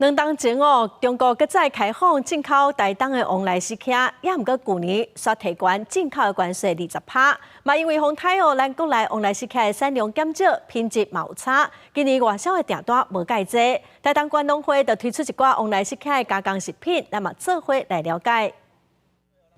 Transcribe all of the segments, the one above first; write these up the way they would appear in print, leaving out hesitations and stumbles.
兩冬前哦，中國閣再開放進口台東的黃內釋茄，也毋過舊年煞提懸進口的關稅20%，嘛因為風颱哦，咱國內黃內釋茄的產量減少，品質嘛有差。今年外銷的訂單無蓋濟，台東縣農會就推出一寡黃內釋茄的加工食品，咱嘛做伙來了解。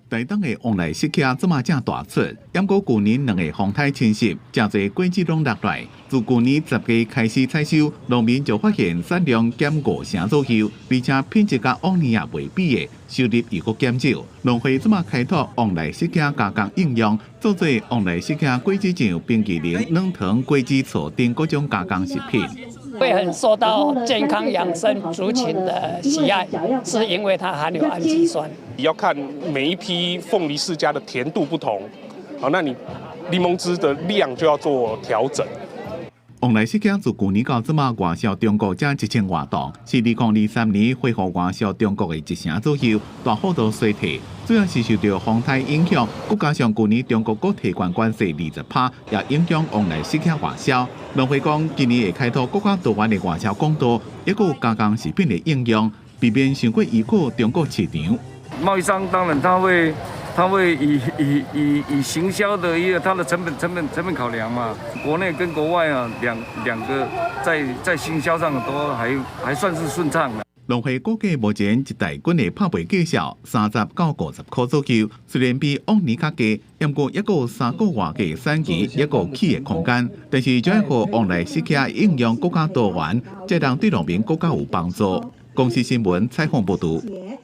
台東的黃內釋茄這馬正大出，毋過舊年兩个風颱侵襲，誠濟果子攏落來。自舊年10月開始採收，農民就發現產量減五成左右，而且品質佮往年也袂比的，收入又閣減少。農會這馬開拓黃內釋茄加工應用，做做黃內釋茄果子醬、冰淇淋、軟糖、果子醋等各種加工食品。會很受到健康養生族群的喜愛，是因為它含有氨基酸。你要看每一批鳳梨釋迦的甜度不同，好，那你檸檬汁的量就要做調整。黃內釋茄自舊年到這馬外銷中國才1000外噸，是2023年恢復外銷中國的一成左右，大幅度衰退。主要是受著風颱影響，閣加上舊年中國閣提懸關稅20%，也影響黃內釋茄外銷。農會講，今年會開拓閣較多元的外銷管道，抑閣有加工食品的應用，避免傷過依靠中國市場。貿易商當然他會以行銷的一個它的成本考量嘛，國內跟國外啊兩個在行銷上都還算是順暢的。農會估計目前一大罐的拍賣價數30到50塊左右，雖然比往年較低，毋過抑閣有3個外的產期，抑閣有起的空間。但是就愛予黃內釋茄應用閣較多元，才能對農民閣較有幫助。公視新聞採訪報導。